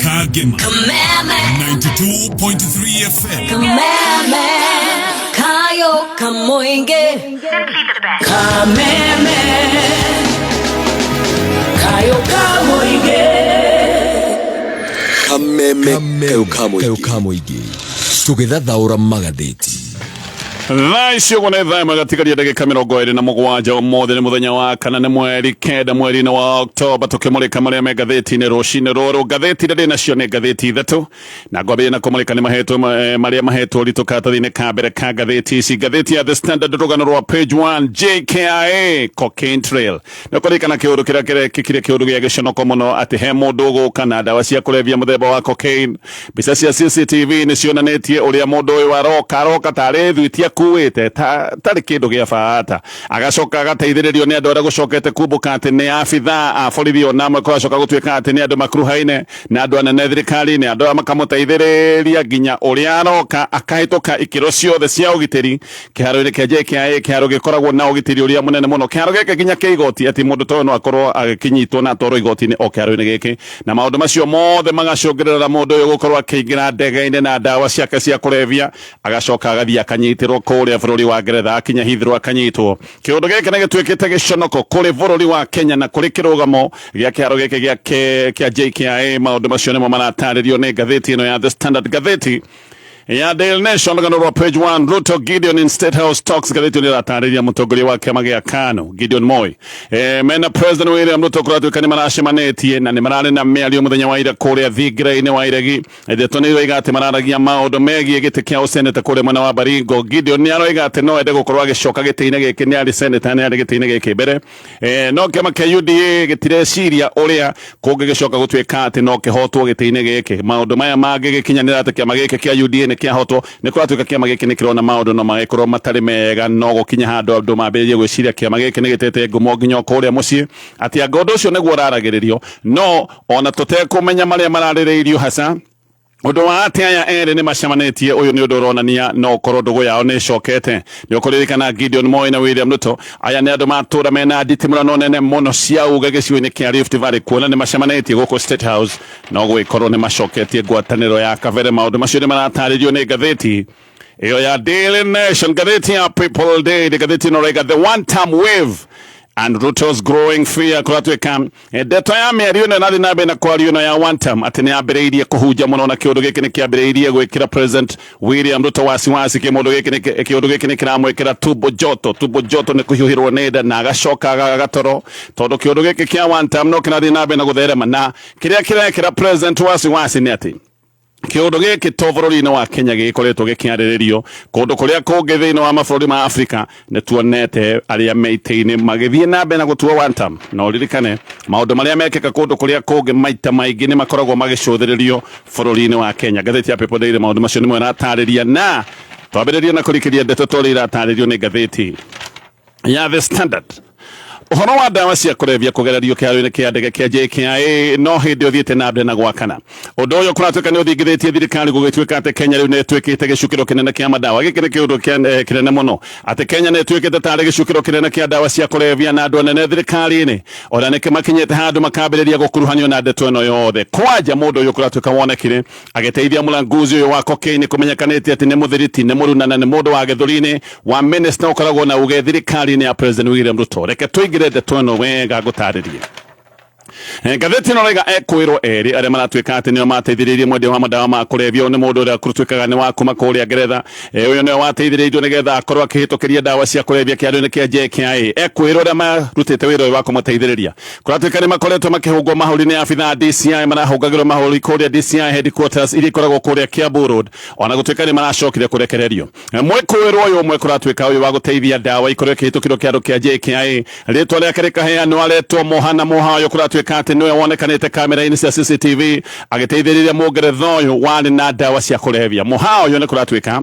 Kagema 92.3 FM. Kameme kayo kamoinge Kameme kayo kamoinge. Kameme kayo kamoingĩ tũgĩthathaũra magathĩti. Thaa icio ũguo nĩ thaa 1 gatigaria ndagĩka 27. Ũmũthĩ nĩ mũthenya wa kana, nĩ mweri 9 mweri-inĩ wa Oktoba, tũkĩmũrĩka marĩa me ngathĩti-inĩ rũcinĩ rũrũ. Ngathĩti iria ndĩ nacio nĩ ngathĩti ithatũ, na ngwambĩrĩria na kũmũrĩka nĩ mahetwo marĩa mahetwo ũritũ karatathi-inĩ ka mbere ka ngathĩti ici. Ngathĩti ya The Standard, rũgano rwa page 1, JKIA cocaine trail. Nĩ kũririkana kĩũndũ kĩrĩa kĩrekĩkire, kĩũndũ gĩa gĩconoko mũno, atĩ he mũndũ ũgũka na ndawa cia kũrebia mũthemba wa cocaine. Mbica cia CCTV nĩ cionanĩtie ũrĩa mũndũ ũyũ aroka, aroka tarĩ thwiti akuĩte, tarĩ kĩndũ gĩa bata, agacoka agateithĩrĩrio nĩ andũ arĩa gũcokete kumbũka atĩ nĩ abithaa a borithi, ona amwe kũracoka gũtuĩka atĩ nĩ andũ makuruhaine na andũ anene thirikari-inĩ. Andũ aya makamũteithĩrĩria nginya ũrĩa aroka akahĩtũka ikĩro ciothe cia ũgitĩri kĩharo-inĩ kĩa JKIA, kĩharo gĩkoragwo na ũgitĩri ũrĩa mũnene mũno. Kĩharo gĩkĩ nginya kĩa igoti, atĩ mũndũ ta ũyũ no akorwo agĩkĩnyitwo na atwarwo igoti-inĩ o kĩharo-inĩ gĩkĩ, na maũndũ macio mothe magacũngĩrĩra mũndũ ũyũ gũkorwo akĩingĩra ndege-inĩ na ndawa ciake cia kũrebia, agacoka agathiĩ akanyitĩrwo kũrĩa bũrũri wa Ngeretha. Akinya Heathrow akanyitwo. Kĩũndũ gĩkĩ nĩ gĩtuĩkĩte gĩconoko kũrĩ bũrũri wa Kenya na kũrĩ kĩrũgamo gĩa kĩharo gĩkĩ kĩa JKIA. Maũndũ macio nĩmo maratarĩrio nĩ ngathĩti ĩno ya The Standard. Ngathĩti ya Daily Nation, rũgano rwa page 1, Ruto Gideon in State House talks. Ngathĩti ĩno ĩratarĩria mũtongoria wa kĩama gĩa KANU Gideon Moi mena President William Ruto kũratuĩka nĩ maracemanĩtie na nĩ mararĩ na mĩario mũthenya wa ira kũrĩa thingira-inĩ wa Iregi. Ndeto nĩ iroiga atĩ mararagia maũndũ megiĩ gĩtĩ kĩa ũseneta kũrĩa mwena wa Baringo. Gideon nĩ aroiga atĩ no ende gũkorwo agĩcoka gĩtĩ-inĩ gĩkĩ, nĩ arĩ seneta, nĩ arĩ gĩtĩ-inĩ gĩkĩ mbere, no kĩama kĩa UDA gĩtireciria ũrĩa kũngĩgĩcoka gũtuĩka atĩ no kĩhotwo gĩtĩ-inĩ gĩkĩ. Maũndũ maya mangĩgĩkinyanĩra atĩ kĩama gĩkĩ kĩa UDA nĩ kĩahotwo, nĩ kũratuĩka kĩama gĩkĩ nĩ kĩrona maũndũ no magĩkorwo matarĩ mega, no gũkinya handũ andũ mambĩrĩrie gwĩciria kĩama gĩkĩ nĩ gĩtete ngumo nginya o kũrĩa mũciĩ, atĩ anga ũndũ ũcio nĩguo ũraragĩrĩrio. No ona tũtekũmenya marĩa mararĩrĩirio haca, ũndũ wa atĩ aya erĩ nĩ macemanĩtie, ũyũ nĩ ũndũ ũronania no ũkorwo ndũgũ yao nĩ ĩcokete. Nĩ ũkũririkana Gideon Moi na William Ruto, aya nĩ andũ matũra mena nditimũrano nene mũno cia uge gĩcigo-inĩ kĩa Rift Valley. Kuona nĩ macemanĩtie gũkũ State House, no gwĩkorwo nĩ macoketie ngwatanĩro ya kabere. Maũndũ macio nĩ maratarĩrio nĩ ngathĩti ĩyo ya Daily Nation. Ngathĩti ya People Daily, ngathĩti ĩno raiga the one term wave and Ruto's growing fear. Kũratuĩka ndeto ya mĩario ĩno ĩrathiĩ na mbere na kwario ĩno ya one term atĩ nĩ yambĩrĩirie kũhunja mũno, na kĩũndũ gĩkĩ nĩ kĩambĩrĩirie gwĩkĩra President William Ruto wasiwasi. Kĩũndũ gĩkĩ nĩ kĩũndũ gĩkĩ nĩ kĩramwĩkĩra tumbo joto. Tumbo joto nĩ kũhiũhĩrwo nĩ nda na agacoka agatoro, tondũ kĩũndũ gĩkĩ kĩa one term no kĩrathiĩ na mbere na gũtherema, na kĩrĩa kĩrekĩra President wasiwasi nĩ atĩ kĩũndũ gĩkĩ to bũrũri-inĩ wa Kenya gĩkoretwo gĩkĩarĩrĩrio. Kũndũ kũrĩa kũngĩ thĩinĩ wa mabũrũri ma Afrika nĩ tuonete arĩa me itĩ-inĩ magĩthiĩ na mbere na gũtuo one term, na ũririkane maũndũ marĩa mekĩka kũndũ kũrĩa kũngĩ maita maingĩ nĩ makoragwo magĩcũthĩrĩrio bũrũri-inĩ wa Kenya. Ngathĩti ya People Daily maũndũ macio nĩmo ĩratarĩria, na twambĩrĩrie na kũrikĩria ndeto ta ũrĩa iratarĩrio nĩ ngathĩti ya The Standard. Ũhoro wa ndawa cia kũrebia kũgererio kĩharo-inĩ kĩa ndege kĩa JKIA no hĩndĩ ũthiĩte na mbere na gwakana. Ũndũ ũyũ kũratuĩka nĩ ũthingithĩtie thirikari, gũgĩtuĩka atĩ Kenya rĩu nĩ ĩtuĩkĩte gĩcukĩro kĩnene kĩa madawa. Gĩkĩ nĩ kĩũndũ kĩnene mũno, atĩ Kenya nĩ ĩtuĩkĩte tarĩ gĩcukĩro kĩnene kĩa ndawa cia kũrebia, na andũ anene thirikari-inĩ ona nĩ makinyĩte handũ makambĩrĩria gũkuruhanio na ndeto ĩno yothe. Kwanja mũndũ ũyũ kũratuĩka wonekire agĩteithia mũlanguzi ũyũ wa cocaine kũmenyekanĩte atĩ nĩ mũthiriti, nĩ mũruna, na nĩ mũndũ wa gĩthũri-inĩ wa minister ũkoragwo na uge thirikari-inĩ ya President William Ruto. Reke tũingĩre ndeto ĩno wega ngũtarĩrie. Ngathĩti ĩno raiga ekwĩrwo erĩ arĩa maratuĩka atĩ nĩo mateithĩrĩirie mwendia wa madawa ma kũrebia. Ũyũ nĩ mũndũ ũrĩa kũtuĩkaga nĩ wa kuma kũrĩa Ngeretha. Ũyũ nĩwe wateithĩrĩirio nĩgetha akorwo akĩhĩtũkĩria ndawa cia kũrebia kĩharo-inĩ kĩa JKIA. Ekwĩrwo arĩa marutĩte wĩra ũyũ wa kũmũteithĩrĩria kũratuĩka nĩ makoretwo makĩhũngwo mahũri nĩ abithaa DCI. Marahũngagĩrwo mahũri kũrĩa DCI headquarters iria ikoragwo kũrĩa Kiambu Road, ona gũtuĩka nĩ maracokire kũrekererio. Mwĩkũĩrwo ũyũ ũmwe kũratuĩka ũyũ wa gũteithia ndawa ikorwo ĩkĩhĩtũkĩrwo kĩaro kĩa JKIA, rĩtwa rĩake rĩkaheanwo aretwo Mohana. Moha ũyũ kũratuĩka atĩ nĩwe wonekanĩte kamera-inĩ cia CCTV agĩteithĩrĩria mũngeretha ũyũ warĩ na ndawa cia kũrebia. Moha ũyũ nĩ kũratuĩka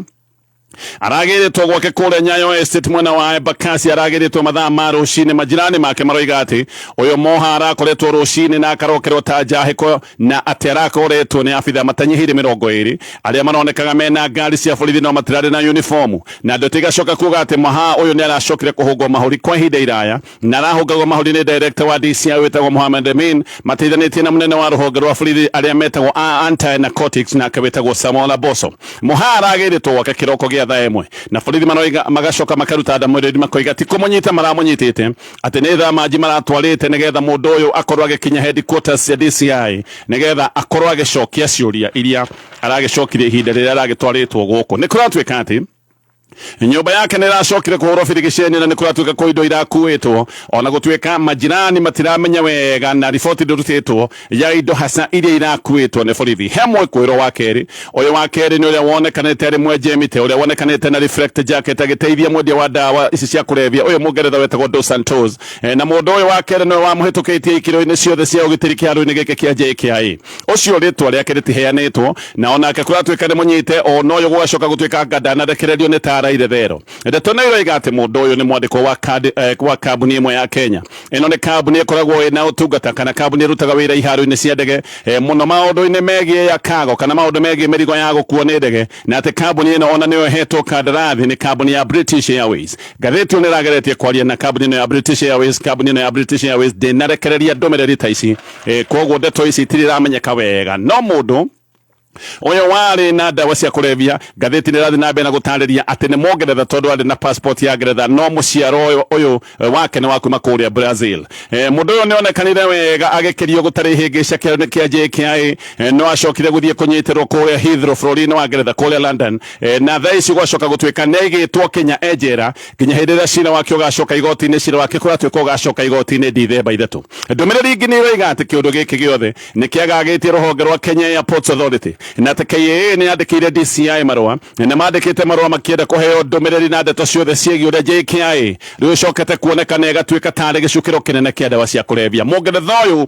Aragĩrĩtwo gwake kũrĩa Nyayo Estate mwena wa Embakasi, aragĩrĩtwo mathaa ma rũcinĩ. Majirani make maroiga atĩ ũyũ Moha arakoretwo rũcinĩ na akarokerwo ta njahĩko, na atĩ arakoretwo nĩ abitha matanyihĩire 20 arĩa maronekaga mena ngari cia borithi no matirarĩ na uniformu. Na ndeto igacoka kuga atĩ Moha ũyũ nĩ aracokire kũhũngwo mahũri kwa ihinda iraya, na arahũngagwo mahũri nĩ director wa DCI wĩtagwo Mohamed Amin, mateithanĩtie na mũnene wa rũhonge rwa borithi arĩa metagwo a anti narcotics, nake wĩtagwo Samuel Aboso. Moha aragĩrĩtwo gwake kĩroko gĩa thaa 1, na borithi maroiga magacoka makaruta ndamũrĩri, makoiga ti kũmũnyita maramũnyitĩte, atĩ nĩ thaa manji maratwarĩte nĩgetha mũndũ ũyũ akorwo agĩkinya headquarters cia DCI nĩgetha akorwo agĩcokia ciũria iria aragĩcokirie ihinda rĩrĩa aragĩtwarĩtwo gũkũ. Nĩ kũratuĩka atĩ nyũmba yake nĩ ĩracokire kũhũrwo birigiceni, na nĩ kũratuĩka kwĩ indo irakuĩtwo, ona gũtuĩka majirani matiramenya wega na riboti ndũrutĩtwo ya indo hasa iria irakuĩtwo nĩ borithi. He mwĩkũĩrwo wa kerĩ. Ũyũ wa kerĩ nĩ ũrĩa wonekanĩte arĩ mwenje mĩtĩ, ũrĩa wonekanĩte na reflect jacket agĩteithia mwendia wa ndawa ici cia kũrebia ũyũ mũngeretha wetagwo Dos Santos. Na mũndũ ũyũ wa kerĩ nĩwe wamũhĩtũkĩtie ikĩro-inĩ ciothe cia ũgitĩri kĩharo-inĩ gĩkĩ kĩa JKIA. Ũcio rĩtwa rĩake rĩtiheanĩtwo, na onake kũratuĩka nĩ mũnyite, ona ũyũ gũgacoka gũtuĩka anga ndanarekererio nĩ tara ithethero. Ndeto nĩ iroiga atĩ mũndũ ũyũ nĩ mwandĩkwo wa kandi, wa kambuni ĩmwe ya Kenya. Ĩno nĩ kambuni ĩkoragwo ĩna ũtungata kana kambuni ĩrutaga wĩra iharo-inĩ cia ndege, mũno maũndũ-inĩ megiĩ ya cargo kana maũndũ megiĩ mĩrigo ya gũkuo nĩ ndege, na atĩ kambuni ĩno ona nĩyo ĩhetwo kandarathi nĩ kambuni ya British Airways. Ngathĩti ĩyo nĩ ĩrageretie kwaria na kambuni ĩno ya British Airways. Kambuni ĩno ya British Airways ndĩnarekereria ndũmĩrĩri ta ici, koguo ndeto ici itirĩ iramenyeka wega. No mũndũ ũyũ warĩ na ndawa cia kũrebia, ngathĩti nĩ ĩrathiĩ na mbere na gũtarĩria atĩ nĩ mũngeretha tondũ arĩ na passport ya Ngeretha, no mũciaro ũyũ wake nĩ wa kuma kũrĩa Brazil. Mũndũ ũyũ nĩ onekanire wega agĩkĩrio gũtarĩ ihĩngĩca kĩharo-inĩ kĩa JKIA, no acokire gũthiĩ kũnyitĩrwo kũrĩa Heathrow bũrũri-inĩ wa Ngeretha kũrĩa London, na thaa ici gwacoka gũtuĩka nĩ aigĩtwo Kenya e njera nginya hĩndĩ ĩrĩa cira wake ũgacoka igoti-inĩ. Cira wake kũratuĩka ũgacoka igoti-inĩ Dithemba 3. Ndũmĩrĩri ingĩ nĩ iroiga atĩ kĩũndũ gĩkĩ gĩothe nĩ kĩagagĩtie rũhonge rwa Kenya Airports Authority, na atĩ KAA nĩ yandĩkĩire DCI marũa, na mandĩkĩte marũa makĩenda kũheo ndũmĩrĩri na ndeto ciothe ciĩgiĩ ũrĩa JKIA rĩu ĩcokete kuonekana ĩgatuĩka tarĩ gĩcukĩro kĩnene kĩa ndawa cia kũrebia. Mũngeretha ũyũ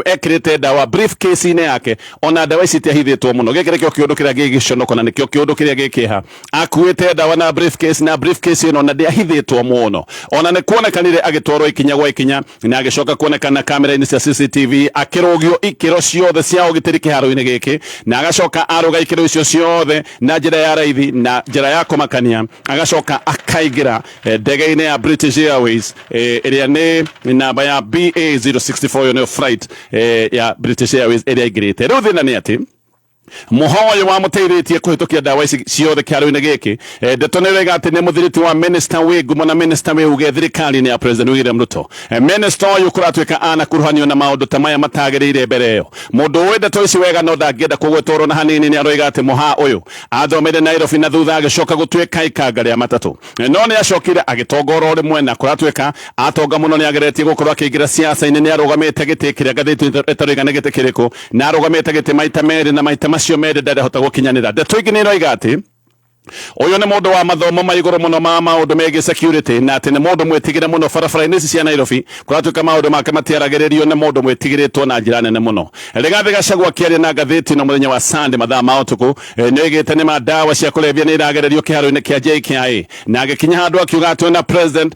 ekĩrĩte ndawa briefcase-inĩ yake, ona ndawa ici itiahithĩtwo mũno. Gĩkĩ nĩkĩo kĩũndũ kĩrĩa gĩ gĩconoko na nĩkĩo kĩũndũ kĩrĩa gĩ kĩeha. Akuĩte ndawa na briefcase, na briefcase ĩno na ndĩahithĩtwo mũno. Ona nĩ kuonekanire agĩtwarwo ikinya gwa ikinya, na agĩcoka kuonekana kamera-inĩ cia CCTV akĩrũgio ikĩro ciothe cia ũgitĩri kĩharo-inĩ gĩkĩ, na agacoka arũga ikĩro icio ciothe na njĩra ya raithi na njĩra ya kũmakania, agacoka akaingĩra ndege-inĩ ya British Airways, ĩrĩa nĩ namba ya BA064. Ĩyo nĩyo flight ya British Airways ĩrĩa aingĩrĩte. Rĩu thĩna nĩ atĩ mũho ũyũ wamũteithĩtie kũhĩtũkia ndawa ici ciothe kĩharo-inĩ gĩkĩ, ndeto nĩ ĩroiga atĩ nĩ mũthiriti wa minister wĩ ngumo na minister wĩ uge thirikari-inĩ ya President William Ruto. Minister ũyũ kũratuĩka anakuruhanio na maũndũ ta maya matagĩrĩire mbere ĩyo. Mũndũ ũĩ ndeto ici wega no ndangĩenda kũgwetwo na hanini nĩ aroiga atĩ mũha ũyũ athomeire Nairobi na thutha agĩcoka gũtuĩka ikanga rĩa matatũ, no nĩ acokire agĩtonga oro rĩmwe, na kũratuĩka atonga mũno nĩ ageretie gũkorwo akĩingĩra siasa-inĩ. Nĩ arũgamĩte gĩtĩ kĩrĩa ngathĩti ĩtaroiga nĩ gĩtĩ kĩrĩkũ, na arũgamĩte gĩtĩ maita merĩ, na maita macio merĩ ndarahota gũkinyanĩra. Ndeto ingĩ nĩ iroiga atĩ ũyũ nĩ mũndũ wa mathomo ma igũrũ mũno ma maũndũ megiĩ security, na atĩ nĩ mũndũ mwĩtigĩre mũno barabara-inĩ ici cia Nairobi. Kũratuĩka maũndũ make matiaragĩrĩrio, nĩ mũndũ mwĩtigĩrĩtwo na njĩra nene mũno. Rigathĩ Gachagua akĩaria na ngathĩti ĩno mũthenya wa Sunday mathaa ma ũtukũ, nĩ oigĩte nĩ ma ndawa cia kũrebia nĩ iragererio kĩharo-inĩ kĩa JKIA, na agĩkinya handũ akiuga atĩ ona president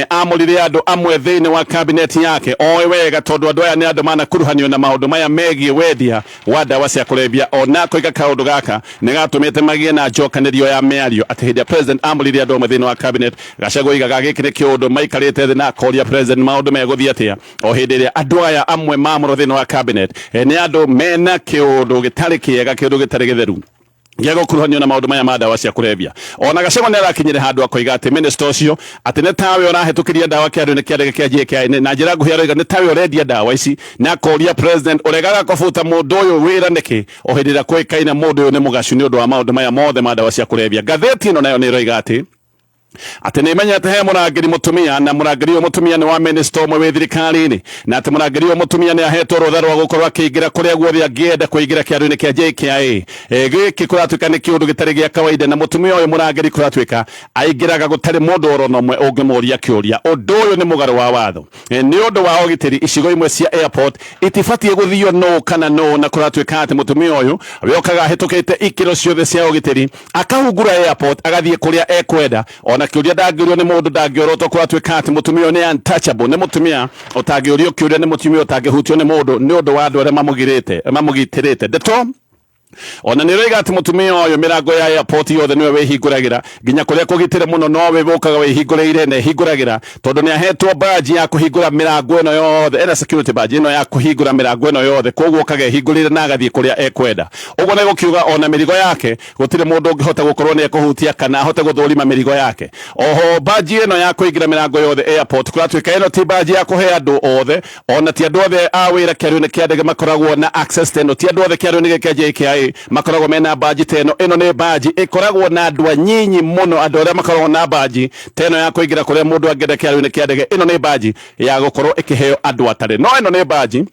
amũrire andũ amwe thĩinĩ wa cabinet yake oĩ wega, tondũ andũ aya nĩ andũ manakuruhanio na maũndũ maya megiĩ wendia wa ndawa cia kũrebia. Ona koiga kaũndũ gaka nĩ gatũmĩte magĩe na njokanĩrio ya mĩario, atĩ hĩndĩ ya president amũrire andũ amwe thĩinĩ wa cabinet, Gachagua oigaga gĩkĩ nĩ kĩũndũ maikarĩte thĩ na akoria president maũndũ megũthiĩ atĩa, o hĩndĩ ĩrĩa andũ aya amwe mamũrwo thĩinĩ wa cabinet nĩ andũ mena kĩũndũ gĩtarĩ kĩega, kĩũndũ gĩtarĩ gĩtheru gĩa gũkuruhanio na maũndũ maya ma ndawa cia kũrebia. Ona Gachagua nĩ arakinyire handũ akoiga atĩ minister ũcio atĩ nĩ tawe ũrahĩtũkĩria ndawa kĩarũ-inĩ kĩa ndege kĩa JKIA. Na njĩra nguhĩ aroiga nĩ tawe ũrendia ndawa ici, na akoria president, ũregaga kũbuta mũndũ ũyũ wĩra nĩkĩ, o hĩndĩ ĩrĩa kũĩkaine mũndũ ũyũ nĩ mũgacu nĩ ũndũ wa maũndũ maya mothe ma ndawa cia kũrebia? Ngathĩti ĩno nayo nĩ ĩroiga atĩ Atĩ nĩ menyete he mũrangĩri mũtumia, na mũrangĩri ũyũ mũtumia nĩ wa minista ũmwe wĩ thirikari-inĩ, na atĩ mũrangĩri ũyũ mũtumia nĩ ahetwo rũtha rwa gũkorwo akĩingĩra kũrĩa guothe angĩenda kũingĩra kĩharo-inĩ kĩa JKIA. Gĩkĩ kũratuĩka nĩ kĩũndũ gĩtarĩ gĩa kawaida, na mũtumia ũyũ mũrangĩri kũratuĩka aingĩraga gũtarĩ mũndũ oro na ũmwe ũngĩmũria kĩũria. Ũndũ ũyũ nĩ mũgarũ wa watho. Nĩ ũndũ wa ũgitĩri, icigo imwe cia airport itibatiĩ gũthio nũ kana nũ, na kũratuĩka atĩ mũtumia ũyũ we okaga ahĩtũkĩte ikĩro ciothe cia ũgitĩri, akahungura airport agathiĩ kũrĩa ekwenda, ona kĩũria ndangĩũrio nĩ mũndũ, ndangĩorotwo. Kũratuĩka atĩ mũtumia ũyũ nĩ untouchable, nĩ mũtumia ũtangĩũrio kĩũria, nĩ mũtumia ũtangĩhutio nĩ mũndũ nĩ ũndũ wa andũ arĩa mamũgirĩte mamũgitĩrĩte. Ndeto ona nĩ ũroiga atĩ mũtumia ũyũ mĩrango ya airport yothe nĩwe wĩhingũragĩra, nginya kũrĩa kũgitĩre mũno nowe ũkaga wĩhingũrĩire, na ĩhingũragĩra tondũ nĩ ahetwo badge ya kũhingũra mĩrango ĩno yothe, ena security badge ĩno ya kũhingũra mĩrango ĩno yothe, koguo okaga ĩhingũrĩire na agathiĩ kũrĩa ekwenda. Ũguo nĩ gũkiuga ona mĩrigo yake gũtirĩ mũndũ ũngĩhota gũkorwo nĩ ekũhutia kana ahote gũthũrima mĩrigo yake. Oho badge ĩno ya kũingĩra mĩrango yothe airport, kũratuĩka ĩno ti badge ya kũhe andũ othe, ona ti andũ othe a wĩra kĩario-inĩ kĩa ndege makoragwo na access ta ĩno, ti andũ othe kĩario-inĩ gĩkĩ kĩa JKIA makoragwo mena badge ta ĩno. Ĩno nĩ badge ĩkoragwo na andũ anyinyi mũno, andũ arĩa makoragwo na badge ta ĩno ya kũingĩra kũrĩa mũndũ angĩenda kĩario-inĩ kĩa ndege. Ĩno nĩ badge ya gũkorwo ĩkĩheo andũ atarĩ no, ĩno nĩ badge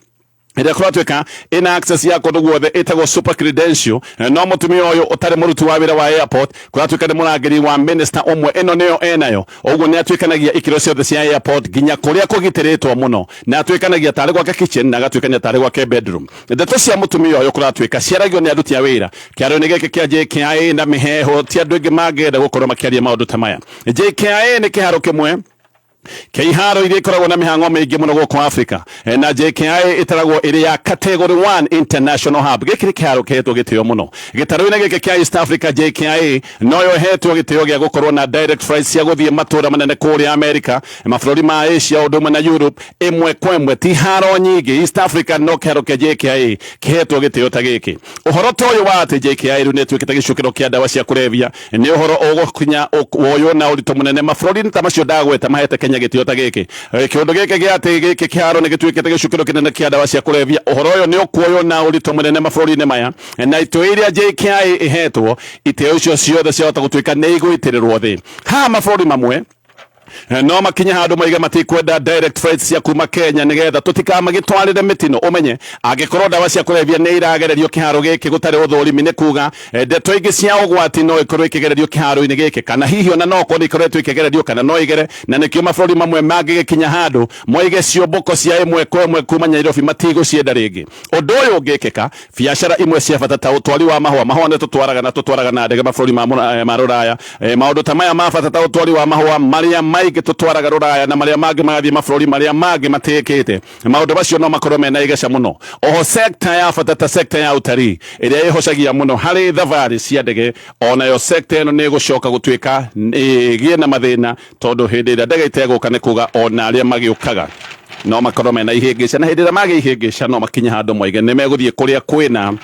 ĩrĩa kũratuĩka ĩna access ya kũndũ guothe, ĩtagwo super credential. No mũtumia ũyũ ũtarĩ mũruti wa wĩra wa airport, kũratuĩka nĩ mũrangĩri wa minister ũmwe, ĩno nĩyo enayo. Ũguo nĩ atuĩkanagia ikĩro ciothe cia airport nginya kũrĩa kũgitĩrĩtwo mũno, na atuĩkanagia tarĩ gwake kitchen, na agatuĩkania tarĩ gwake bedroom. Ndeto cia mũtumia ũyũ kũratuĩka ciaragio nĩ aruti a wĩra kĩaro-inĩ gĩkĩ kĩa JKIA na mĩheho, ti andũ aingĩ mangĩenda gũkorwo makĩaria maũndũ ta maya. JKIA nĩ kĩharo kĩmwe kĩa iharo iria ikoragwo na mĩhang'o mĩingĩ mũno gũkũ Africa, na JKIA ĩtaragwo ĩrĩ ya category 1 international hub. Gĩkĩ nĩ kĩharo kĩhetwo gĩtĩo mũno gĩtarũ-inĩ gĩkĩ kĩa East Africa. JKIA noyo ĩhetwo gĩtĩo gĩa gũkorwo na direct flights cia gũthiĩ matũra manene kũrĩa America, mabũrũri ma Asia, ũndũ ũmwe na Europe, ĩmwe kwa ĩmwe. Ti haro nyingĩ East Africa no kĩharo kĩa JKIA kĩhetwo gĩtĩo ta gĩkĩ. Ũhoro ta ũyũ wa atĩ JKIA rĩu nĩ ĩtuĩkĩte gĩcukĩro kĩa ndawa cia kũrebia nĩ ũhoro ũgũkinya woywo na ũritũ mũnene mabũrũri-inĩ ta macio ndagweta mahete Kenya gĩtĩo ta gĩkĩ. Kĩũndũ gĩkĩ gĩa atĩ gĩkĩ kĩharo nĩ gĩtuĩkĩte gĩcukĩro kĩnene kĩa ndawa cia kũrebia, ũhoro ũyũ nĩ ũkuoywo na ũritũ mũnene mabũrũri-inĩ maya, na itĩ iria JKIA ĩhetwo, itĩo icio ciothe ciahota gũtuĩka nĩ igũitĩrĩrwo thĩ. Haha mabũrũri mamwe no makinye handũ moige matikwenda direct flights cia kuma Kenya nigetha tũtikamagĩtwarĩre mĩtino. Ũmenye angĩkorwo ndawa cia kũrebia nĩ iragererio kĩharo gĩkĩ gũtarĩ ũthũrimi, nĩ kuga ndeto ingĩ cia ũgwati no ikorwo ikĩgererio kĩharo-inĩ gĩkĩ, kana hihi ona no korwo ikoretwo ikĩgererio kana no igere, na nĩkĩo mabũrũri mamwe mangĩgĩkinya handũ moige ciũmbũko cia ĩmwe kwa ĩmwe kuma Nairobi matigũcienda rĩngĩ. Ũndũ ũyũ ũngĩkĩka, biacara imwe cia bata ta ũtwari wa mahũa, mahũa nĩ tũtwaraga na tũtwaraga na ndege mabũrũri ma rũraya, maũndũ ta maya ma bata ta ũtwari wa mahũa marĩa maingĩ tũtwaraga rũraya na marĩa mangĩ magathiĩ mabũrũri marĩa mangĩ matĩkĩte, maũndũ macio no makorwo mena igeca mũno. Oho sekta ya bata ta sekta ya ũtarii ĩrĩa ĩhocagia mũno harĩ thabarĩ cia ndege, onayo sekta ĩno nĩ ĩgũcoka gũtuĩka ĩgĩe na mathĩna, tondũ hĩndĩ ĩrĩa ndege itegũka nĩ kuga ona arĩa magĩũkaga no makorwo mena ihĩngĩca, na hĩndĩ ĩrĩa magĩa ihĩngĩca no makinye handũ moige nĩ megũthiĩ kũrĩa kwĩna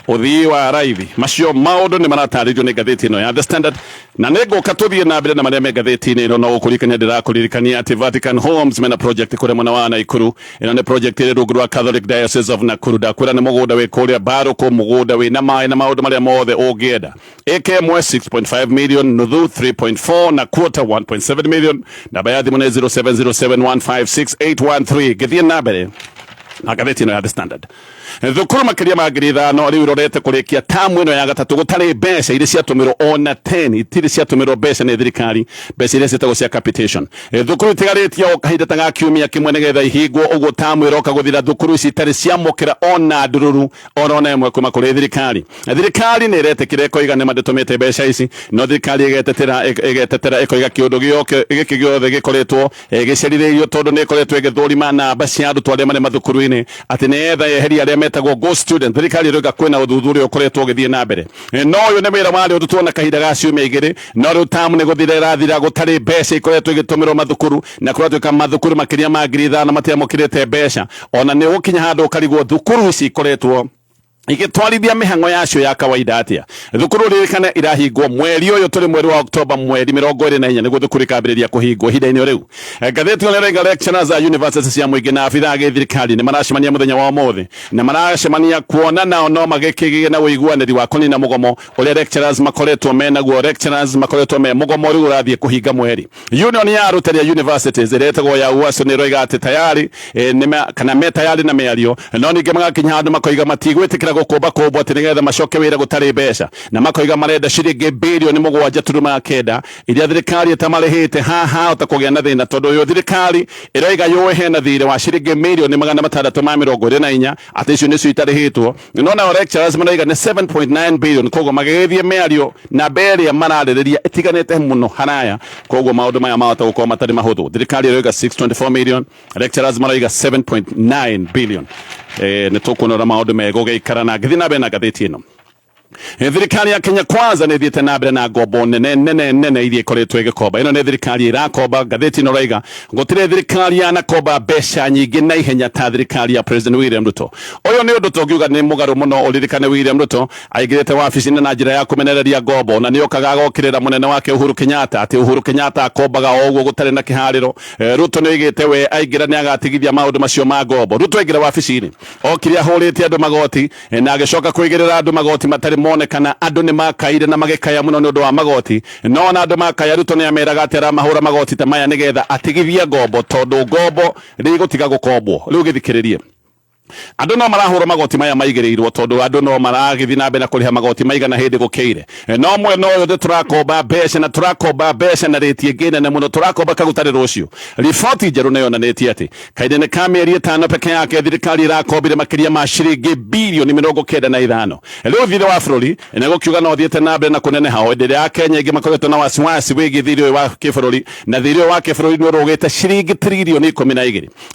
ũthii wa raithi. Macio maũndũ nĩ maratarĩrio nĩ ngathĩti ĩno ya The Standard, na nĩ ngũka tũthiĩ na mbere na marĩa me ngathĩti-inĩ ĩno. No gũkũririkania ndĩrakũririkania atĩ Vatican Homes mena project kũrĩa mwena wa Nakuru. Ĩno nĩ project ĩrĩ rungu rwa Catholic Diocese of Nakuru. Ndakwĩra nĩ mũgũnda wĩ kũrĩa Mbarũkũ, mũgũnda wĩna maĩ na maũndũ marĩa mothe ũngĩenda. Ĩka ĩmwe 6.5 million, nuthu 3.4 na quarter 1.7 million. Namba ya thimũ nĩ 0707156813. Ngĩthiĩ na mbere na ngathĩti ĩno ya The Standard, thukuru makĩria ma 5,000 rĩu irorete kũrĩkia tamu ĩno ya gatatũ gũtarĩ mbeca iria ciatũmĩrwo, ona 10 itirĩ ciatũmĩrwo mbeca nĩ thirikari, mbeca iria ciĩtagwo cia capitation. Thukuru itigarĩtie o kahinda ta ga kiumia kĩmwe nĩgetha ihingwo. Ũguo tamu ĩroka gũthira thukuru ici itarĩ ciamũkĩra ona ndururu ona ĩmwe kuma kũrĩ thirikari. Thirikari nĩ ĩretĩkĩra, ĩkoiga nĩ mandĩtũmĩte mbeca ici, no thirikari ĩgetetera ĩgetetera, ĩkoiga kĩũndũ gĩoke gĩkĩ gĩothe gĩkoretwo gĩcerithĩirio tondũ nĩ ĩkoretwo ĩgĩthũrima namba cia arutwo arĩa marĩ mathukuru-inĩ atĩ nĩgetha yeherie arĩa metagwo ghost student. Thirikari ĩroiga kwĩna ũthuthuria ũkoretwo ũgĩthiĩ na mbere, no ũyũ nĩ wĩra warĩ ũrutwo na kahinda ga ciumia 2, no rĩu tamu nĩ gũthira ĩrathira gũtarĩ mbeca ikoretwo igĩtũmĩrwo mathukuru, na kũratuĩka mathukuru makĩria ma 5,000 matiamũkĩrĩte mbeca. Ona nĩ ũgũkinya handũ ũkarigwo thukuru ici ikoretwo Igĩtwarithia mĩhang'o yacio ya kawaida atia? Thukuru, ririkane, irahingwo mweri ũyũ tũrĩ, mweri wa Oktoba mweri 24, nĩguo thukuru ikambĩrĩria kũhingwo ihinda-inĩ o rĩu. Ngathĩti ĩno ĩraiga lecturers a university cia mũingĩ na abithaa a gĩthirikari nĩ maracemania mũthenya wa ũmũthĩ, na maracemania kuona nao no magĩkĩgĩe na ũiguanĩri wa kũnina mũgomo ũrĩa lecturers makoretwo menaguo. Lecturers makoretwo me mũgomo rĩu ũrathiĩ kũhinga mweri. Union ya arutani a universities ĩrĩa ĩtagwo ya UASU nĩ ĩroiga atĩ tayari kana me tayari na mĩario, no ningĩ magakinya handũ makoiga matigwĩtĩkĩra gũkũmba kũmbwo atĩ nĩgetha macoke wĩra gũtarĩ mbeca, na makoiga marenda ciringi 7.9 birioni iria thirikari ĩtamarĩhĩte. Haha hota kũgĩa na thĩna, tondũ ũyũ thirikari ĩroiga yũĩ hena thirĩ wa ciringi 624,000, atĩ icio nĩcio itarĩhĩtwo, no nao lecturers maraiga nĩ 7.9 billion. Koguo magĩgĩthiĩ mĩario, namba ĩrĩa mararĩrĩria ĩtiganĩte mũno haraya, koguo maũndũ maya mahota gũkorwo matarĩ mahũthũ. Thirikari ĩroiga 624 million, lecturers maraiga 7.9 billion. Nĩ tũkuona ũrĩa maũndũ megũgĩikara. Na ngĩthiĩ na mbere na ngathĩti ĩno, thirikari ya Kenya Kwanza nĩ ĩthiĩte na mbere na ngombo nene nene nene iria ikoretwo ĩgĩkomba. Ĩno nĩ thirikari ĩrakomba. Ngathĩti ĩno raiga gũtirĩ thirikari yanakomba mbeca nyingĩ na ihenya ta thirikari ya President William Ruto. Ũyũ nĩ ũndũ tũngiuga nĩ mũgarũ mũno. Ũririkane William Ruto aingĩrĩte wabici-inĩ na njĩra ya kũmenereria ngombo, na nĩ okaga agokĩrĩra mũnene wake Uhuru Kenyatta, atĩ Uhuru Kenyatta akombaga o ũguo gũtarĩ na kĩharĩro. Ruto nĩ oigĩte we aingĩra nĩ agatigithia maũndũ macio ma ngombo. Ruto aingĩra wabici-inĩ okire ahũrĩte andũ magoti, na agĩcoka kũigĩrĩra andũ magoti matarĩ monekana. Andũ nĩ makaire na magĩkaya mũno nĩ ũndũ wa magoti, no ona andũ makaya, Ruto nĩ ameraga atĩ aramahũra magoti ta maya nĩgetha atigithie ngombo, tondũ ngombo rĩgũtiga gũkombwo. Rĩu gĩthikĩrĩrie, andũ no marahũrwo magoti maya maigĩrĩirwo, tondũ andũ no maragĩthiĩ na mbere na kũrĩha magoti maigana hĩndĩ gũkĩire. No mwena ũyũ thĩ tũrakomba mbeca, na tũrakomba mbeca na rĩti ĩngĩ nene mũno, tũrakomba kagũtarĩ rũciũ. Riboti njerũ nĩ yonanĩtie atĩ kahinda-inĩ ka mĩeri 5 peke yake, thirikari ĩrakombire makĩria ma ciringi 95 birioni. Rĩu thirĩ wa bũrũri nĩ gũkiuga no ũthiĩte na mbere na kũneneha, o hĩndĩ ĩrĩa Akenya aingĩ makoretwo na wasiwasi wĩgiĩ thirĩ ũyũ wa kĩbũrũri, na thirĩ ũyũ wa kĩbũrũri nĩ ũrũgĩte ciringi 12 tiririoni.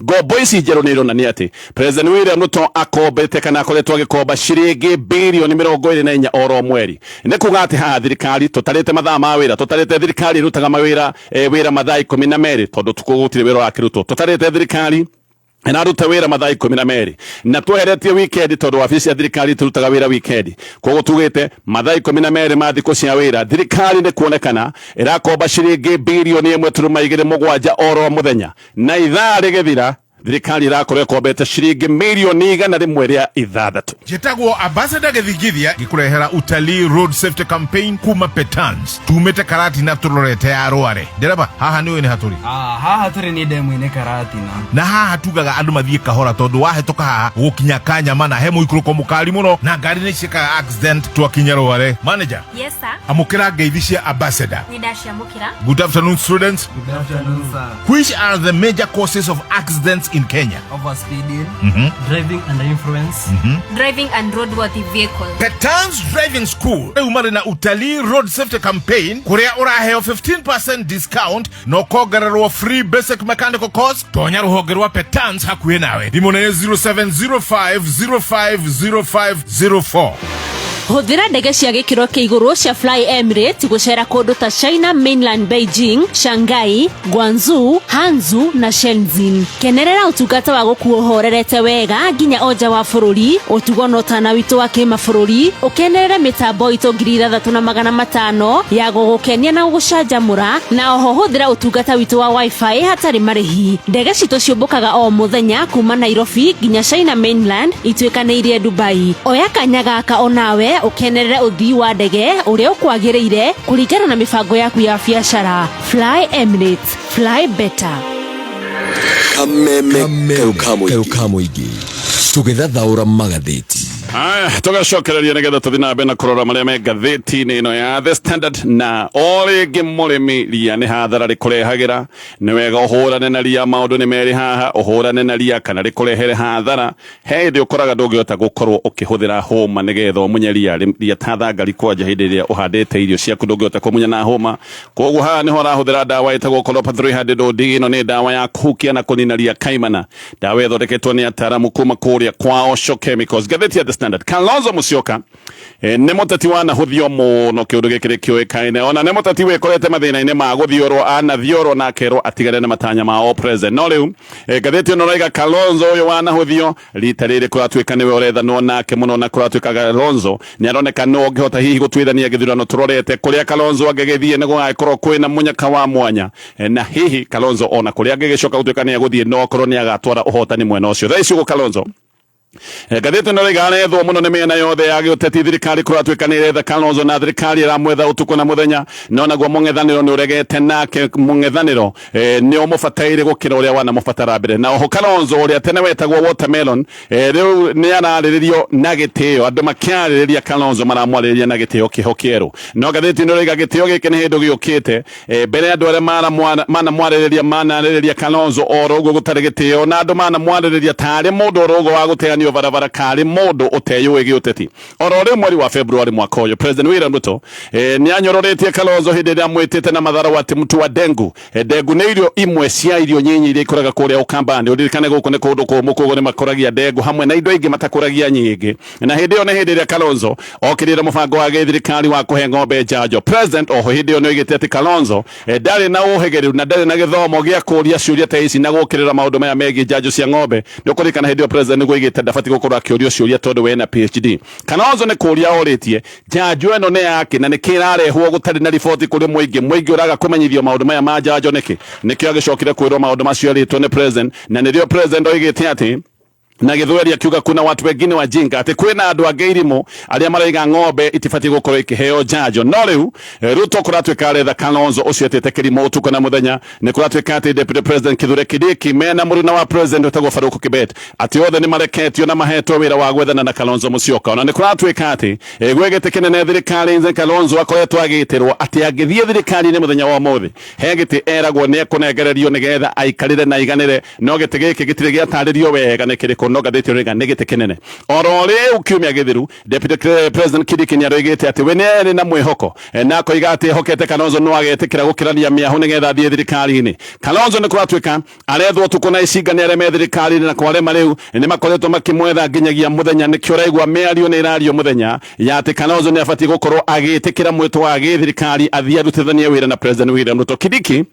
Ngombo ici njerũ nĩ ironania atĩ President William Ruto akombete, kana akoretwo agĩkomba, ciringi 24 birioni oro mweri. Nĩ kuga atĩ haha thirikari, tũtarĩte mathaa ma wĩra, tũtarĩte thirikari ĩrutaga mawĩra wĩra mathaa 12, tondũ tukũ gũtirĩ wĩra ũrakĩrutwo, tũtarĩte thirikari ĩraruta wĩra mathaa 12, na tweheretie weekend, tondũ wabici cia thirikari tũrutaga wĩra weekend, koguo tugĩte mathaa 12 ma thikũ cia wĩra, thirikari nĩ kuonekana ĩrakomba ciringi 1.277 birioni oro mũthenya, na ithaa rĩgĩthira thirikari ĩrakorwo ĩkombete ciringi 106 mirioni. Njĩtagwo Ambassador Gĩthingithia, ngĩkũrehera utalii road safety campaign kuma Petans. Tumĩte Karatina tũrorete ya Rware. Ndereba, haha nĩ ũĩ nĩ hatũrĩ? Ah, haha tũrĩ nĩ ndemu-inĩ Karatina. Na haha tugaga andũ mathiĩ kahora, tondũ wahĩtũka haha gũkinya Kanyamana he mũikũrũko mũkari mũno na ngari nĩ ciĩkaga accident. Twakinya Rware, manager. Yes, sir. Amũkĩra ngeithi cia ambassador. Nĩ ndaciamũkĩra. Good afternoon, students. Good afternoon, sir. Which are the major causes of accidents in Kenya? Overspeeding, driving under influence, Driving unroadworthy vehicle. Petans Driving School rĩu marĩ na utalii road safety campaign, kũrĩa ũraheo 15% discount na ũkongererwo free basic mechanical course. Tonya rũhonge rwa Petans hakuhĩ nawe. Thimũ nĩ 0705050504. Hũthĩra ndege cia gĩkĩro kĩa igũrũ cia Fly Emirates gũcera kũndũ ta China Mainland, Beijing, Shanghai, Guangzhou, Hangzhou na Shenzhen. Kenerera ũtungata wa gũkuo ũhorerete wega nginya o nja wa bũrũri, ũtugo na ũtana witũ wa kĩmabũrũri. Ũkenerere mĩtambo itũ 6500 ya gũgũkenia na gũgũcanjamũra, na oho hũthĩra ũtungata witũ wa wifi hatarĩ marĩhi. Ndege citũ ciũmbũkaga o mũthenya kuma Nairobi nginya China Mainland ituĩkanĩirie Dubai. Oya kanya gaka onawe ũkenerere ũthii wa ndege ũrĩa ũkwagĩrĩire kũringana na mĩbango yaku ya biacara. Fly Emirates, fly better. Kameme kayo ka mũingĩ, tũgĩthathaũra magathĩti. Aya, tũgacokereria nĩgetha tũthiĩ na mbere na kũrora marĩa me ngathĩti-inĩ ĩno ya The Standard. Na o rĩngĩ, mũrĩmi, ria nĩ hathara rĩkũrehagĩra. Nĩ wega ũhũrane na ria. Maũndũ nĩ merĩ haha, ũhũrane na ria kana rĩkũrehere hathara. He hĩndĩ ũkoraga ndũngĩhota gũkorwo ũkĩhũthĩra hũma nĩgetha ũmunye ria. Ria ta thangari kwanja, hĩndĩ ĩrĩa ũhandĩte irio ciaku ndũngĩhota kũmunya na hũma, koguo haha nĩho ũrahũthĩra ndawa ĩtagwo Colopa 300 OD. Ĩno nĩ ndawa ya kũhukia na kũnina ria kaimana, ndawa ĩthondeketwo nĩ ataramu kuma kũrĩa kwa Osho Chemicals. Ngathĩti ya The Standard. Standard. Kalonzo Musyoka nĩ mũteti wanahũthio mũno, kĩũndũ gĩkĩ nĩ kĩũĩkaine, ona nĩ mũteti wĩkorete mathĩna-inĩ ma gũthiũrwo, anathiũrwo na akerwo atigane na matanya ma o president. No rĩu ngathĩti ĩno ĩraiga Kalonzo ũyũ wanahũthio rita rĩrĩ kũratuĩka nĩwe ũrethanwo nake mũno, na kũratuĩka Kalonzo nĩ aroneka nĩ ũngĩhota hihi gũtuithania gĩthurano tũrorete kũrĩa Kalonzo angĩgĩthiĩ nĩ gũgagĩkorwo kwĩna mũnyaka wa mwanya. Na hihi Kalonzo ona kũrĩa angĩgĩcoka gũtuĩka nĩ egũthiĩ no akorwo nĩ agatwara ũhotani mwena ũcio. Thaa ici ũguo Kalonzo, ngathĩti ĩno ĩraiga arethwo mũno nĩ mĩena yothe ya gĩũteti. Thirikari kũratuĩka nĩ ĩretha Kalonzo na thirikari ĩramwetha ũtukũ na mũthenya, no naguo mũng'ethanĩro nĩ ũregete nake. Mũng'ethanĩro nĩ ũmũbataire gũkĩra ũrĩa wanamũbatara mbere. Na oho Kalonzo ũrĩa tene wetagwo watermelon, rĩu nĩ ararĩrĩrio na gĩtĩo. Andũ makĩarĩrĩria Kalonzo maramwarĩrĩria na gĩtĩo kĩho kĩerũ, no ngathĩti ĩno ĩraiga gĩtĩo gĩkĩ nĩ hĩndĩ gĩũkĩte. Mbere andũ arĩa manamwarĩrĩria manarĩrĩria Kalonzo oro ũguo gũtarĩ gĩtĩo, na andũ manamwarĩrĩria tarĩ mũndũ oro ũguo wa gũteanio barabara, karĩ mũndũ ũteyũĩ gĩũteti. Oro rĩu mweri wa February mwaka ũyũ, President William Ruto nĩ anyororetie Kalonzo hĩndĩ ĩrĩa amwĩtĩte na matharau atĩ mtu wa dengu. Ndengu nĩ irio imwe cia irio nyinyi iria ikũraga kũrĩa Ukambani. Ũririkane gũkũ nĩ kũndũ kũmũ, koguo nĩ makũragia ndengu hamwe na indo ingĩ matakũragia nyingĩ. Na hĩndĩ ĩyo nĩ hĩndĩ ĩrĩa Kalonzo okĩrĩire mũbango wa gĩthirikari wa kũhe ng'ombe njanjo. President oho hĩndĩ ĩyo nĩ oigĩte atĩ Kalonzo ndarĩ na ũhĩgĩrĩru na ndarĩ na gĩthomo gĩa kũũria ciũria ta ici na gũkĩrĩra maũndũ maya megiĩ njanjo cia ng'ombe. Nĩ ũkũririkana hĩndĩ ĩyo president nĩguo oigĩte ndabatiĩ gũkorwo akĩũrio ciũria tondũ we na PhD. Kalonzo nĩ kũũria orĩtie njanjo ĩno nĩ yake na nĩkĩ ĩrarehwo gũtarĩ na riboti kũrĩ mũingĩ, mũingĩ ũraga kũmenyithio maũndũ maya ma njanjo nĩkĩ. Nĩkĩo agĩcokire kwĩrwo maũndũ macio erĩtwo nĩ president, na nĩrĩo president oigĩte atĩ na Gĩthweri akiuga kuna watu wengine wajinga, atĩ kwĩna andũ angĩ irimũ arĩa maraiga ng'ombe itibatiĩ gũkorwo ikĩheo njanjo. No rĩu Ruto kũratuĩka aretha Kalonzo ũcio etĩte kĩrimũ ũtukũ na mũthenya. Nĩ kũratuĩka atĩ Deputy President Kithure Kindiki mena mũruna wa president wĩtagwo Farouk Kibet atĩ othe nĩ mareketio na mahetwo wĩra wa gwethana na Kalonzo Musyoka. Ona nĩ kũratuĩka atĩ gwĩ gĩtĩ kĩnene thirikari-inĩ Kalonzo akoretwo agĩtĩrwo atĩ angĩthiĩ thirikari-inĩ mũthenya wa ũmũthĩ he gĩtĩ eragwo nĩ ekũnengererio nĩgetha aikarĩre na aiganĩre, no gĩtĩ gĩkĩ gĩtirĩ gĩatarĩrio wega nĩ kĩrĩkũ, no ngathĩti ĩrauga nĩ gĩtĩ kĩnene. Oro rĩu kiumia gĩthiru Deputy President Kindiki nĩ aroigĩte atĩ we nĩ arĩ na mwĩhoko, na akoiga atĩ ehokete Kalonzo no agetĩkĩra gũkĩrania mĩahũ nĩgetha athiĩ thirikari-inĩ. Kalonzo nĩ kũratuĩka arethwo ũtukũ na icinga nĩ arĩa me thirikari-inĩ, na kwarema rĩu nĩ makoretwo makĩmwetha nginyagia mũthenya. Nĩkĩo ũraigua mĩario nĩ ĩrario mũthenya ya atĩ Kalonzo nĩ abatiĩ gũkorwo agĩtĩkĩra mwĩto wa gĩthirikari athiĩ arutithanie wĩra na President William Ruto. Kindiki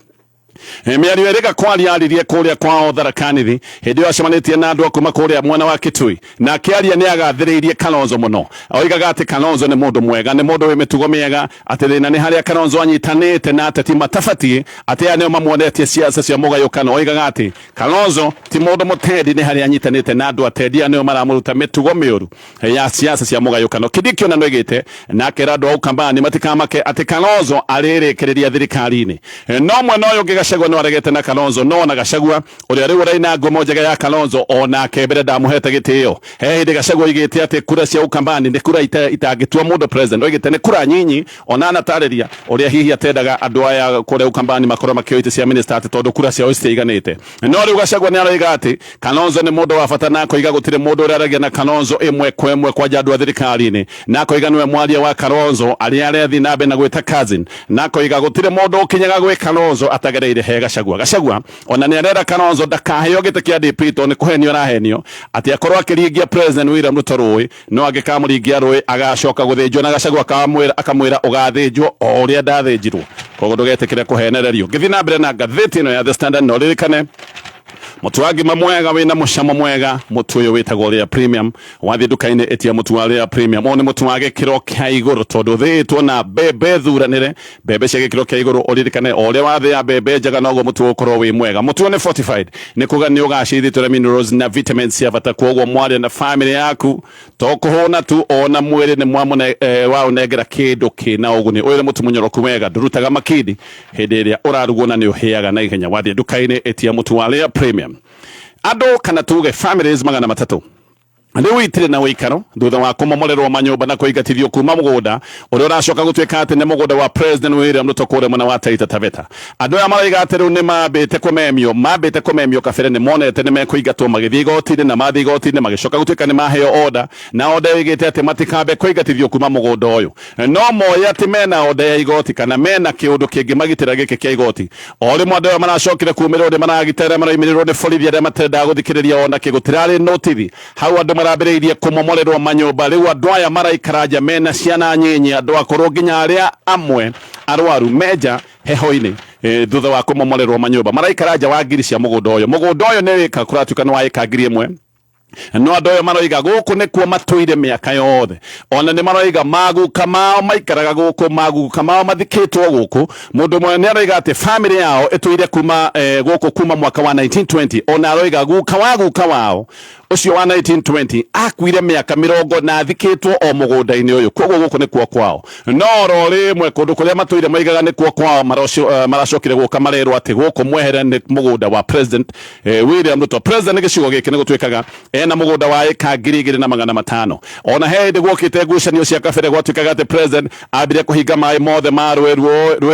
mĩario ĩrĩga kwaria aririe kũrĩa kwao Tharaka Nithi hĩndĩ ĩyo acemanĩtie na andũ a kuma kũrĩa mwena wa Kitui, na akĩaria nĩ agathĩrĩirie Kalonzo mũno. Oigaga atĩ Kalonzo nĩ mũndũ mwega, nĩ mũndũ wĩ mĩtugo mĩega, atĩ thĩna nĩ harĩa Kalonzo anyitanĩte na ateti matabatiĩ, atĩ aya nĩo mamuonetie siasa cia mũgayũkano. Oigaga atĩ Kalonzo ti mũndũ mũtendi, nĩ harĩa anyitanĩte na andũ atendi, aya nĩo maramũruta mĩtugo mĩũru ya siasa cia mũgayũkano. Kindiki ona nĩoigĩte na akera andũ a Ukambani matikamake atĩ Kalonzo arĩrĩkĩrĩria thirikari-inĩ. No mwena ũyũ ũngĩ Gachagua no aregete na Kalonzo, no ona Gachagua ũrĩa rĩu ũraina ngumo njega ya Kalonzo onake mbere ndamũhete gĩtĩo. He hĩndĩ Gachagua oigĩte atĩ kura cia Ukambani nĩ kura itangĩtua mũndũ president, oigĩte nĩ kura nyinyi, ona anatarĩria ũrĩa hihi atendaga andũ aya kũrĩa Ukambani makorwo makĩoya itĩ cia minister atĩ tondũ kura ciao citiaiganĩte. No rĩu Gachagua nĩ aroiga atĩ Kalonzo nĩ mũndũ wa bata, na akoiga gũtirĩ mũndũ ũrĩa aragia na Kalonzo ĩmwe kwa ĩmwe kwanja andũ a thirikari-inĩ, na akoiga nĩwe mwaria wa Kalonzo arĩa arethiĩ na mbere na gwĩta cousin, na akoiga gũtirĩ mũndũ ũkinyaga gwĩ Kalonzo atagereire he Gachagua. Gachagua ona nĩ arera Kalonzo ndakaheo gĩtĩ kĩa DP tondũ nĩ kũhenio arahenio atĩ akorwo akĩringia President William Ruto rũĩ, no angĩkamũringia rũĩ agacoka gũthĩnjwo, na Gachagua akamwĩra ũgathĩnjwo o ũrĩa ndathĩnjirwo, koguo ndũgetĩkĩre kũhenererio. Ngĩthiĩ na mbere na ngathĩti ĩno ya The Standard, no ririkane mũtu wa ngima mwega wĩna mũcamo mwega, mũtu ũyũ wĩtagwo Rĩa Premium. Wathiĩ nduka-inĩ ĩtia mũtu wa Rĩa Premium. Ũyũ nĩ mũtu wa gĩkĩro kĩa igũrũ tondũ ũthĩĩtwo na mbembe thuranĩre, mbembe cia gĩkĩro kĩa igũrũ. Ũririkane o ũrĩa wathĩa mbembe njega noguo mũtu ũgũkorwo wĩ mwega. Mũtu ũyũ nĩ fortified, nĩ kuga nĩ ũgacĩrithĩtwo na minerals na vitamins cia bata, koguo mwaria na family yaku to kũhũna tu, ona mwĩrĩ nĩ mwamũne waũnengera kĩndũ kĩna ũguni. Ũyũ nĩ mũtu mũnyoroku wega, ndũrutaga makindi hĩndĩ ĩrĩa ũrarugwo na nĩ ũhĩaga na ihenya. Wathiĩ nduka-inĩ ĩtia mũtu wa Rĩa Premium. Andũ kana tuge families 300 rĩu itirĩ na ũikaro thutha wa kũmomorerwo manyũmba na kũingatithio kuma mũgũnda ũrĩa ũracoka gũtuĩka atĩ nĩ mũgũnda wa President William Ruto kũrĩa mwena wa Taita Taveta. Andũ aya maraiga atĩ rĩu nĩ mambĩte kũmemio kabere, nĩ monete nĩ mekũingatwo, magĩthiĩ igoti-inĩ, na mathiĩ igoti-inĩ magĩcoka gũtuĩka nĩ maheo order, na order ĩgĩte atĩ matikambe kũingatithio kuma mũgũnda ũyũ, no moĩ atĩ mena order ya igoti kana mena kĩũndũ kĩngĩmagitĩra gĩkĩ kĩa igoti. O rĩmwe andũ aya maracokire kumĩrwo nĩ maragitera maraimĩrĩrwo nĩ borithi arĩa matendaga gũthikĩrĩria ona kĩ, gũtirarĩ notithi hau andũ. Marambĩrĩirie kũmomorerwo manyũmba. Rĩu andũ aya maraikara nja mena ciana nyinyi, andũ akũrũ, nginya arĩa amwe arwaru menja heho-inĩ thutha wa kũmomorerwo manyũmba. Maraikara nja wa ngiri cia mũgũnda ũyũ. Mũgũnda ũyũ nĩ wĩka kũratuĩka nĩ wa ĩka 1000, no andũ ayo maroiga gũkũ nĩkuo matũire mĩaka yothe. Ona nĩ maroiga maguka mao maikaraga gũkũ, maguka mao mathikĩtwo gũkũ. Mũndũ ũmwe nĩ aroiga atĩ family yao ĩtũire kuma gũkũ kuma mwaka wa 1920. Ona aroiga guka wa guka wao ũcio wa 1920 akuire mĩaka 40 na athikĩtwo o mũgũnda-inĩ ũyũ, koguo gũkũ nĩkuo kwao. No oro rĩmwe kũndũ kũrĩa matũire moigaga nĩkuo kwao maracokire gũka marerwo atĩ gũkũ mwehere, nĩ mũgũnda wa President William Ruto. President gĩcigo gĩkĩ nĩ gũtuĩkaga ena mũgũnda wa ĩka 2500. Ona he hĩndĩ gwokĩte ngucanio cia kabere, gwatuĩkaga atĩ president ambire kũhinga maĩ mothe ma rũĩ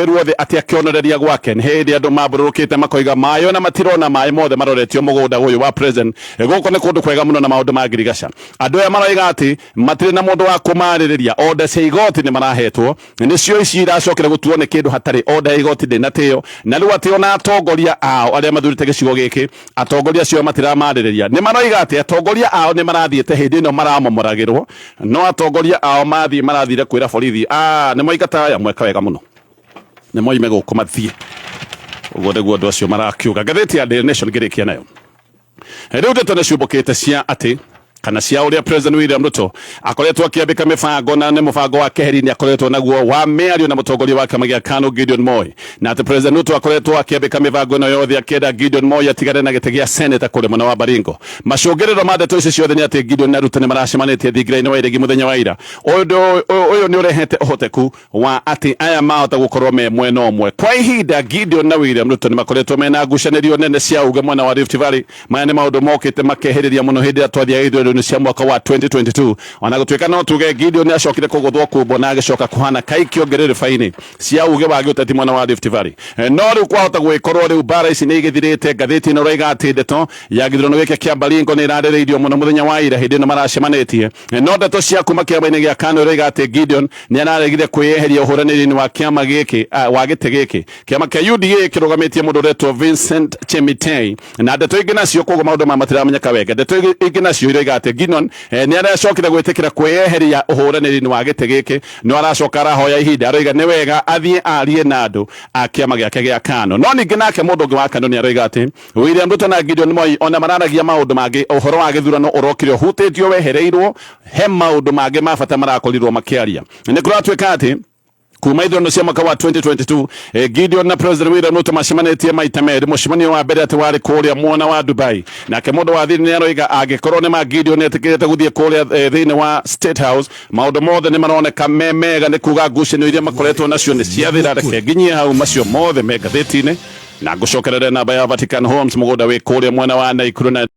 ruothe atĩ akĩonoreria gwake. Nĩ hĩndĩ andũ mambũrũrũkĩte makoiga maĩ ona matirona, maĩ mothe maroretio mũgũnda ũyũ wa president. Gũkũ nĩ kũndũ kwega mũno na maũndũ ma ngirigaca. Andũ aya maroiga atĩ matirĩ na mũndũ wa kũmarĩrĩria. Order cia igoti nĩ marahetwo, nĩcio ici iracokera gũtuo nĩ kĩndũ hatarĩ. Order ya igoti ndĩnatĩo, na rĩu atĩ ona atongoria ao arĩa mathurĩte gĩcigo gĩkĩ, atongoria acio matiramarĩrĩria. Nĩ maroiga atĩ atongoria ao nĩ marathiĩte hĩndĩ ĩno maramomoragĩrwo, no atongoria ao mathiĩ marathire kwĩra borithi, nĩ moingata aya, mweka wega mũno, nĩ moime gũkũ mathiĩ. Ũguo nĩguo andũ acio marakiuga. Ngathĩti ya Daily Nation ngĩrĩkia nayo, rĩu ndeto nĩ ciũmbũkĩte cia atĩ kana cia ũrĩa President William Ruto akoretwo akĩambĩka mĩbango, na nĩ mũbango wa keheri nĩ akoretwo naguo wa mĩario na mũtongoria wa kĩama gĩa KANU Gideon Moi, na atĩ President Ruto akoretwo akĩambĩka mĩbango ĩno yothe akĩenda Gideon Moi atigane na gĩtĩ gĩa senator kũrĩa mwena wa Baringo. Macũngĩrĩro ma ndeto ici ciothe nĩ atĩ Gideon na Ruto nĩ maracemanĩtie thingira-inĩ wa iregi mũthenya wa ira. Ũndũ ũyũ nĩ ũrehete ũhoteku wa atĩ aya mahota gũkorwo me mwena ũmwe kwa ihinda. Gideon na William Ruto nĩ makoretwo mena ngucanĩrio nene cia uge mwena wa Rift Valley. Maya nĩ maũndũ mokĩte makehĩrĩria mũno hĩndĩ ĩrĩa twathiaga ithurano-inĩ cia mwaka wa 2022, ona gũtuĩka no tuge Gideon nĩ acokire kũgũthwo kumbo na agĩcoka kũhana kaikio ngĩrĩrĩba-inĩ cia uge wa gĩũteti mwena wa Rift Valley. No rĩu kwahota gũgĩkorwo rĩu mbara ici nĩ igĩthirĩte. Ngathĩti ĩno ĩroiga atĩ ndeto ya gĩthurano gĩkĩ kĩa Baringo nĩ ĩrarĩrĩirio mũno mũthenya wa ira hĩndĩ ĩno maracemanĩtie. No ndeto cia kuma kĩama-inĩ gĩa KANU ĩroiga atĩ Gideon nĩ araregire kwĩyeheria ũhũranĩri-inĩ wa kĩama gĩkĩ, wa gĩtĩ gĩkĩ. Kĩama kĩa UDA kĩrũgamĩtie mũndũ ũretwo Vincent Chemitei, na ndeto ingĩ nacio, koguo maũndũ maya matiramenyeka wega. Ndeto ingĩ nacio iroiga atĩ Gideon nĩ aracokire gwĩtĩkĩra kwĩyeheria ũhũranĩri-inĩ wa gĩtĩ gĩkĩ, no aracoka arahoya ihinda. Aroiga nĩ wega athiĩ arie na andũ a kĩama gĩake gĩa KANU. No ningĩ nake mũndũ ũngĩ wa KANU nĩ aroiga atĩ William Ruto na Gideon Moi ona mararagia maũndũ mangĩ. Ũhoro wa gĩthurano ũrokire ũhutĩtio wehereirwo, he maũndũ mangĩ ma bata marakorirwo makĩaria. Nĩ kũratuĩka atĩ kuma ithurano cia mwaka wa 2022, Gideon na President William Ruto macemanĩtie maita merĩ. Mũcemanio wa mbere atĩ warĩ kũrĩa mwena wa Dubai. Nake mũndũ wa thiri nĩ aroiga angĩkorwo nĩ ma Gideon etĩkĩrĩte gũthiĩ kũrĩa thĩinĩ wa State House, maũndũ mothe nĩ maroneka me mega, nĩ kuga ngucanio iria makoretwo nacio nĩ ciathira. Reke nginyie hau, macio mothe me ngathĩti-inĩ, na ngũcokerere namba ya Vatican Homes, mũgũnda wĩ kũrĩa mwena wa Naikuru na